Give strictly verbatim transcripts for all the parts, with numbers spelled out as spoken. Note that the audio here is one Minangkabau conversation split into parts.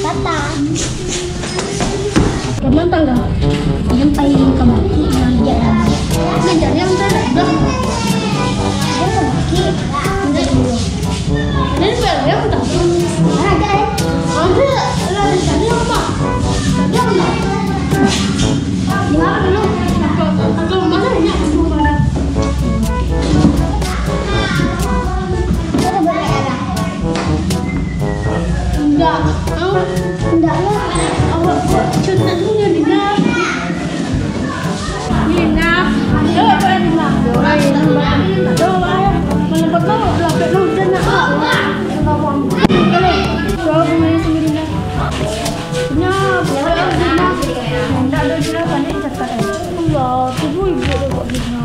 Patah. Mantang dah. Sampai kamari, nah, dia dah. Nah, jadi yang saya dah. Dia kamari. Jadi, biar dia patah. Nah, dia, eh. Nanti, lah, tadi apa? Tadi apa? Gimana dulu? Atau, atau mana ini aku suruh pada? Indak. Hah? Indak lah. Awak buat cerita dulu ya, Dina. Dina. Yo, yo, Dina. Yo, ayo, Dina. Yo, ayo. Malam petang, lapek lu, hujan nak. Yo, bukan sendiri, Dina. Nya, bukan, Dina. Indak ada, Dina, panik cakap, eh. Allah, tunggu ibu dulu, Dina.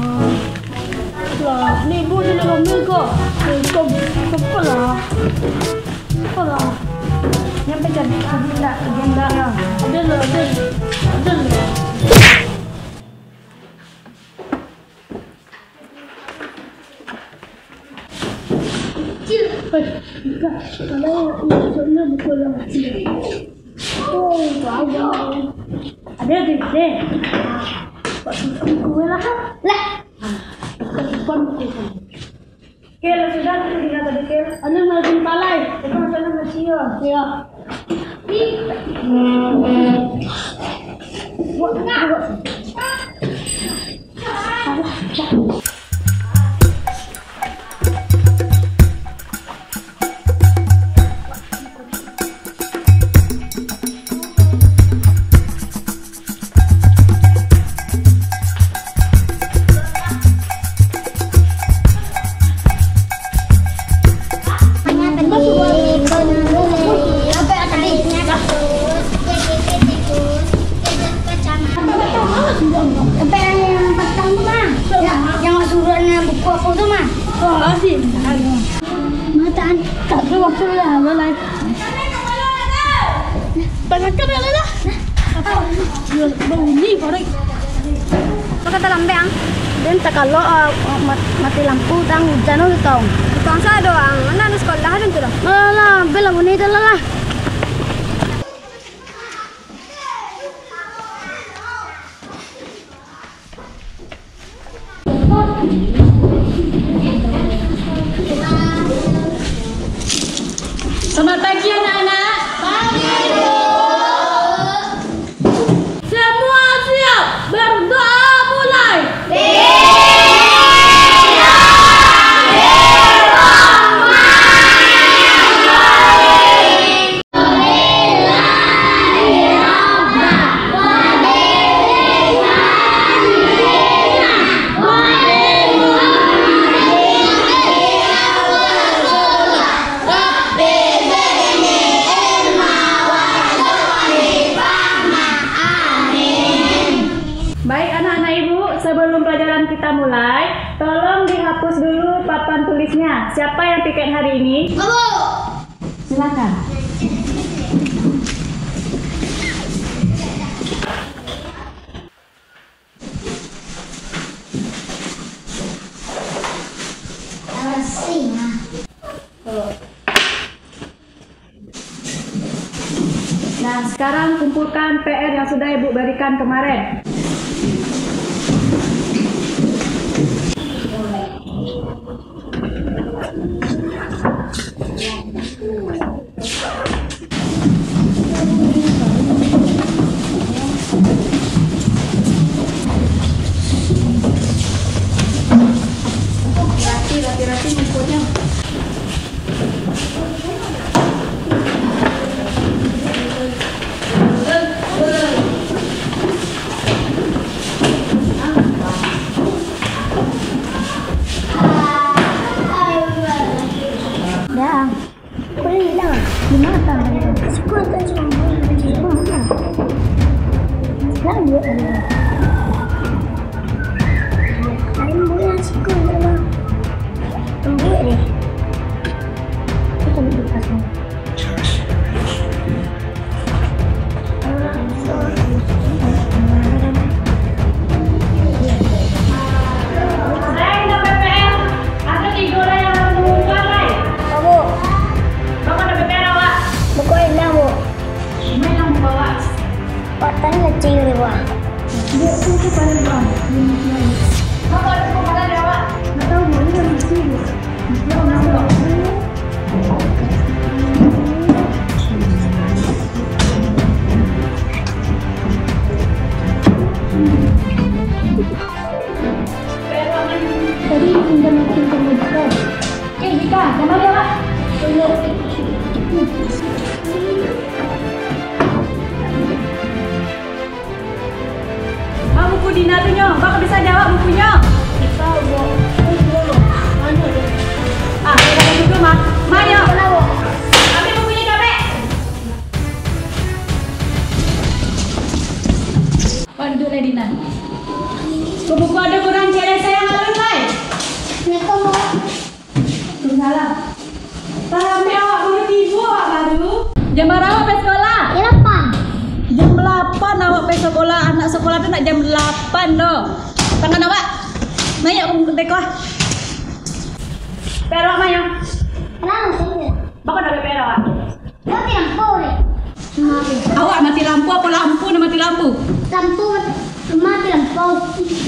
Lah, ni ibu ni nak ambil ko. Eh, kau, kau apa lah? Apa lah? Nyampe jadi, jadi nak agenda ya. Ada lah, ada. Ada lah. Cil, eh, kalau masuknya betul lah. Oh, tahu. Ada di sini. Buat kue lah. Lah. Bukan kue. Kel, sudah tu tinggal tadi, Kel. Anu, makin palai. Itu masalah masih, ya. Iya. Ih. Buat, buat. Sampai yang patang tu, Mang. Yang, yang suruh anak buku apa tu, Mang? Oh, asin. Mataan, tak tahu waktu lah, lah, lah. Banyakkan lah, lah. Apa? Ya, bau ni, korek. Apa kata lambek, ang? Den takalok, ah, mat-, mati lampu, tang hujan tu, tong. Tukang sa doang, anak anu sekolah den tu dah. Lah, lah, bel lah bunyi tu lah, lah. Selamat pagi, anak-anak. Pagi, Bu. Semua siap, berdoa mulai. Baik, anak-anak ibu, sebelum pelajaran kita mulai, tolong dihapus dulu papan tulisnya. Siapa yang piket hari ini? Aku. Silakan. Nah, sekarang kumpulkan P R yang sudah Ibu berikan kemarin. Rapi, rapi, rapi, mukanya. Dah. Kau dah hilang. Di mana tadi tu? Siku atas rumah. Siku mana? Lah, dia ada. Lain bulan siku ada. Ambil deh. Kita ambil lepas ni. Hei, anak P P L, ada tiga orang yang harus mengumumkan, hei. Kamu. Kamu anak P P L awak. Wak tanya cewek, wah. Dia tu tu paling, wah. Dia mati, wah. Apa ada kepala dia, wak? Tak tahu, wak. Ini dah mati, wak. Tadi pinjam, pinjam motor. Eh, Dika, gambar dia, Wak. Ah, buku Dina tu nyo. Bang, bisa jawab bukunyo? Bisa, Bu. Mana dia? Ah, kalau gitu, Ma. Ma, yo. Ambil bukunyo, capek. Wak, duduak lai, Dina. Ko buku ado kurang, cek lai sayang alun lai. Assalamualaikum, Wak. Waalaikumsalam. Talambiak awak baru tibo, awak baru. Jam bara awak pai sakolah? Jam lapan. Jam lapan awak pai sakolah, anak sakolah tu nak jam lapan doh. Tangan awak. Naiak ka deko ah. Pai awak main. Tenang, santai. Bako nak pai awak? Mati lampu deh. Awak mati lampu apo lampu nan mati lampu? Lampu mati, mati lampu.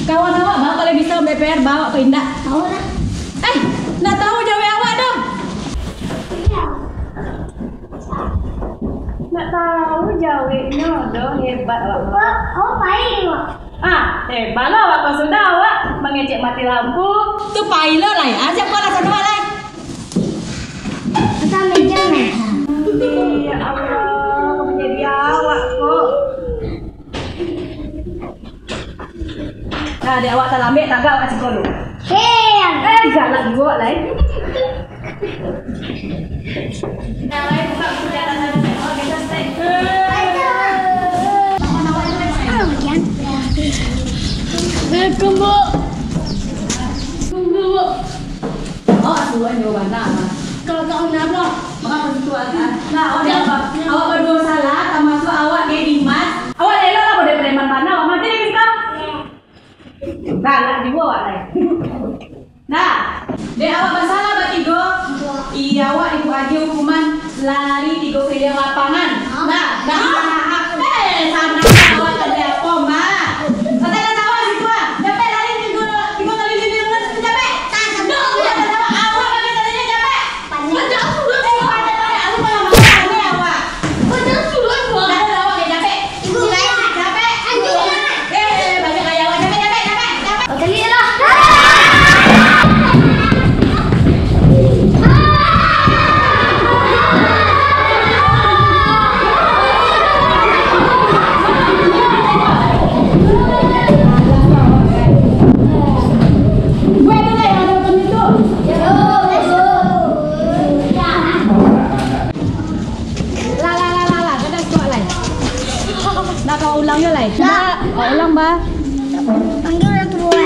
Kawan awak ba kalau bisa B P R ba awak ko indak? Tahu lah. Eh, ndak tahu jawek awak doh. Iya. Ndak tahu jawehnyo doh, hebat awak. Kok, kok pai, Wak? Ah, hebat lah awak ko sudah awak mangecek mati lampu. Tu pai lo lai. Ah, siapa lah satu awak lai? Pasal meja lah. Ya Allah, manjadi awak ko. Nah, dek awak talambek, tagak awak siko lu. Hei, eh, galak juo lai. Nah, lai buka, buka, buka. Assalamualaikum, Bu. Assalamualaikum, Bu. Oh, asuhan jo bana, Mas. Kalau tak undang, bro. Maka begitu, Mas. Nah, awak, awak baduo salah, tamasuak awak, Dimas. Awak elok lah, boleh preman bana, awak mati lagi sekarang. Galak juo awak, lai. Nah, dek awak basalah batigo, iyo, awak dibuek agiah hukuman lari tigo keliling lapangan. Nah, nah, nah, nah, nah. Eh, sanang awak tadi apo, Mak? Kata dah tahu situ, ah. Capek lari tigo, tigo kali lilingan situ, capek. Tak, tak, tak. Awak lagi tadinya capek. Panjang. Panjang sudah, Mak. Panjang, panjang. Aku malah makan, pandai awak. Panjang sudah, Mak. Dah, dah, awak capek. Capek. Eh, banyak gaya awak. Capek, capek, capek, capek. Kau tadi lah. Lah, lah, lah, lah, lah. Kau dah suak lai. Nak kau ulang yo lai. Nak. Kau ulang, Bah. Panggil orang tua.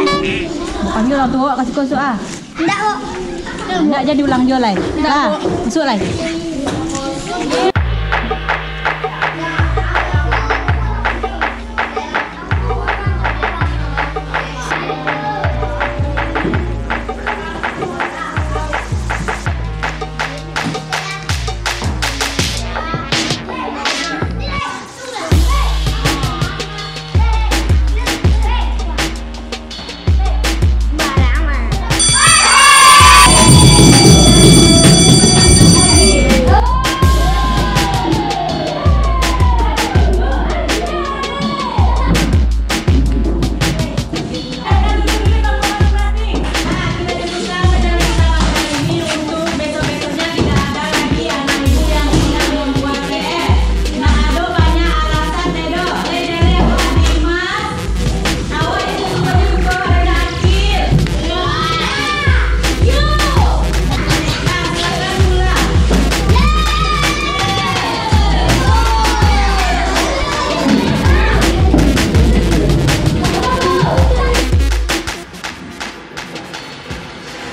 Panggil orang tua, kasih kau suak, ah. Indak, Wak. Indak, jadi ulang juo lai. Indak, Wak. Masuak lai.